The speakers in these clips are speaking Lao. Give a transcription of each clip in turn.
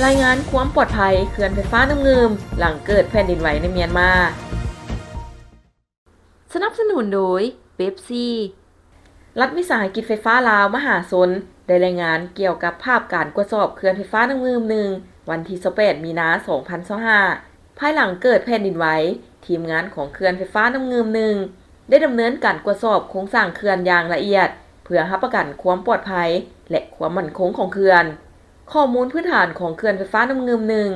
ລາຍງານຄວາມປອດໄພເຂື່ອນໄຟຟ້ານ້ຳງື່ມ ຫຼັງເກີດແຜ່ນດິນໄຫວໃນມຽນມາ. ສະໜັບສະໜູນໂດຍ ເປັບຊີ. ລັດວິສາຫະກິດໄຟຟ້າລາວມະຫາຊົນ ໄດ້ລາຍງານກ່ຽວກັບພາບການກວດສອບເຂື່ອນໄຟຟ້ານ້ຳງື່ມໜຶ່ງ ວັນທີຊາວແປດ ມີນາ ສອງພັນຊາວຫ້າ. ພາຍຫຼັງເກີດແຜ່ນດິນໄຫວ, ທີມງານຂອງເຂື່ອນໄຟຟ້ານ້ຳງື່ມໜຶ່ງ ໄດ້ດຳເນີນການກວດສອບໂຄງສ້າງເຂື່ອນຢ່າງລະອຽດ ເພື່ອຮັບປະກັນຄວາມປອດໄພ ແລະ ຄວາມໝັ້ນຄົງຂອງເຂື່ອນ. ຂໍ້ມູນພື້ນຖານຂອງເຂື່ອນໄຟຟ້ານ້ຳງື່ມໜຶ່ງ.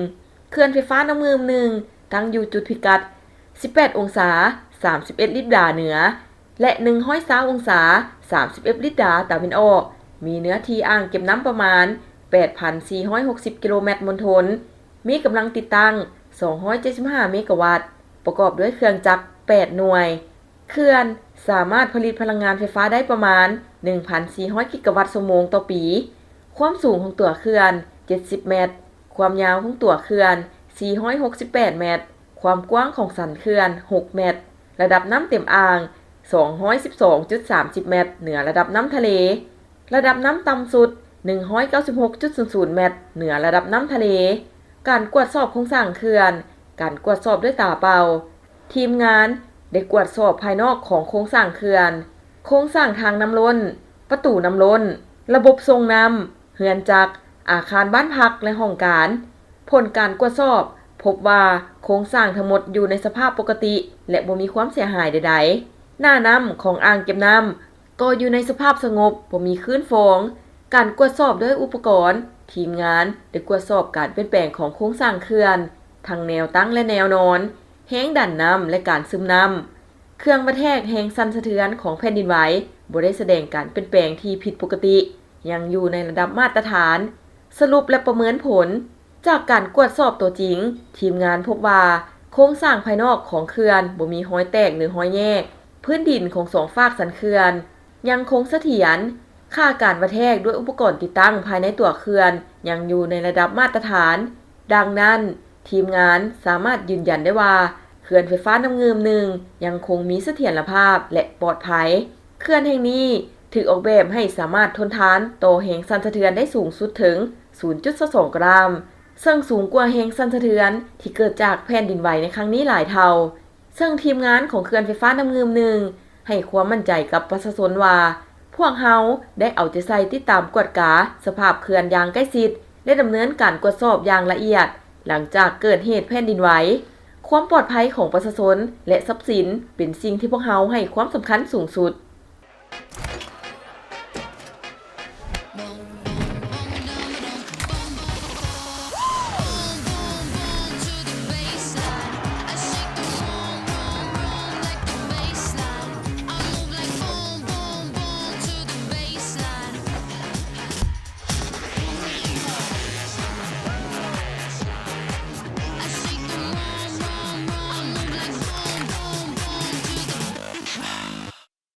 ເຂື່ອອນໄຟຟ້ານ້ຳງື່ມໜຶ່ງ ຕັ້ງຢູ່ຈຸດພິກັດ ສິບແປດອົງສາ ສາມສິບເອັດລິບດາເໜືອ ແລະ ໜຶ່ງຮ້ອຍຊາວອົງສາ ສາມສິບເອັດລິບດາຕາເວັນອອກ, ມີເນື້ອທີ່ອ່າງເກັບນ້ຳປະມານ ແປດພັນສີ່ຮ້ອຍຫົກສິບກິໂລແມັດມົນທົນ, ມີກຳລັງຕິດຕັ້ງ ສອງຮ້ອຍເຈັດສິບຫ້າເມກາວັດ, ປະກອບດ້ວຍເຄື່ອງຈັກ ແປດໜ່ວຍ. ເຂື່ອນສາມາດຜະລິດພະລັງງານໄຟຟ້າໄດ້ປະມານ ໜຶ່ງພັນສີ່ຮ້ອຍກິກາວັດຊົ່ວໂມງຕໍ່ປີ. ຄວາມສູງຂອງຕົວເຂື່ອນ ເຈັດສິບແມັດ, ຄວາມຍາວຂອງຕົວເຂື່ອນ ສີ່ຮ້ອຍຫົກສິບແປດແມັດ, ຄວາມກວ້າງຂອງສັນເຂື່ອນ ຫົກແມັດ, ລະດັບນ້ຳເຕັມອ່າງ ສອງຮ້ອຍສິບສອງຈຸດສາມສິບແມັດ ເໜືອລະດັບນ້ຳທະເລ, ລະດັບນ້ຳຕ່ຳສຸດ ໜຶ່ງຮ້ອຍເກົ້າສິບຫົກຈຸດສູນສູນແມັດ ເໜືອລະດັບນ້ຳທະເລ. ການກວດສອບໂຄງສ້າງເຂື່ອນ, ການກວດສອບດ້ວຍຕາເປົ່າ. ທີມງານໄດ້ກວດສອບພາຍນອກຂອງໂຄງສ້າງເຂື່ອນ, ໂຄງສ້າງທາງນ້ຳລົ້ນ, ປະຕູນ້ຳລົ້ນ, ລະບົບສົ່ງນ້ຳ, ເຮືອນຈັກ, ອາຄານບ້ານພັກ ແລະ ຫ້ອງການ. ຜົນການກວດສອບພົບວ່າໂຄງສ້າງທັງໝົດຢູ່ໃນສະພາບປົກກະຕິ ແລະ ບໍ່ມີຄວາມເສຍຫາຍໃດໆ. ໜ້ານ້ຳຂອງອ່າງເກັບນ້ຳກໍຢູ່ໃນສະພາບສະຫງົບ, ບໍ່ມີຄື້ນຟອງ. ການກວດສອບດ້ວຍອຸປະກອນ, ທີມງານໄດ້ກວດສອບການປ່ຽນແປງຂອງໂຄງສ້າງເຂື່ອນ, ທັງແນວຕັ້ງ ແລະ ແນວນອນ, ແຮງດັນນ້ຳ ແລະ ການຊຶມນ້ຳ. ເຄື່ອງວັດແທກແຮງສັ່ນສະເທືອນຂອງແຜ່ນດິນໄຫວບໍ່ໄດ້ສະແດງການປ່ຽນແປງທີ່ຜິດປົກກະຕິ, ຍັງຢູ່ໃນລະດັບມາດຕະຖານ. ສະຫຼຸບ ແລະ ປະເມີນຜົນ. ຈາກການກວດສອບຕົວຈິງ, ທີມງານພົບວ່າໂຄງສ້າງພາຍນອກຂອງເຂື່ອນບໍ່ມີຮອຍແຕກ ຫຼື ຮອຍແຍກ. ພື້ນດິນຂອງສອງຟາກສັນເຂື່ອນຍັງຄົງສະຖຽນ. ຄ່າການວັດແທກດ້ວຍອຸປະກອນຕິດຕັ້ງພາຍໃນຕົວເຂື່ອນຍັງຢູ່ໃນລະດັບມາດຕະຖານ. ດັ່ງນັ້ນ, ທີມງານສາມາດຢືນຢັນໄດ້ວ່າ ເຂື່ອນໄຟຟ້ານ້ຳງື່ມໜຶ່ງຍັງຄົງມີສະຖຽນລະພາບ ແລະ ປອດໄພ. ເຂື່ອນແຫ່ງນີ້ຖືກອອກແບບໃຫ້ສາມາດທົນທານຕໍ່ແຮງສັ່ນສະເທືອນໄດ້ສູງສຸດເຖິງ ສູນຈຸດສອງສອງກຣາມ, ເຊິ່ງສູງກວ່າແຮງສັ່ນສະເທືອນທີ່ເກີດຈາກແຜ່ນດິນໄຫວໃນຄັ້ງນີ້ຫຼາຍເທົ່າ. ເຊິ່ງທີມງານຂອງເຂື່ອນໄຟຟ້ານ້ຳງື່ມໜຶ່ງໃຫ້ຄວາມໝັ້ນໃຈກັບປະຊາຊົນວ່າ, ພວກເຮົາໄດ້ເອົາໃຈໃສ່ຕິດຕາມກວດກາສະພາບເຂື່ອນຢ່າງໃກ້ຊິດ ແລະ ດຳເນີນການກວດສອບຢ່າງລະອຽດ. ຫຼັງຈາກເກີດເຫດແຜ່ນດິນໄຫວ, ຄວາມປອດໄພຂອງປະຊາຊົນ ແລະ ຊັບສິນ ເປັນສິ່ງທີ່ພວກເຮົາໃຫ້ຄວາມສຳຄັນສູງສຸດ.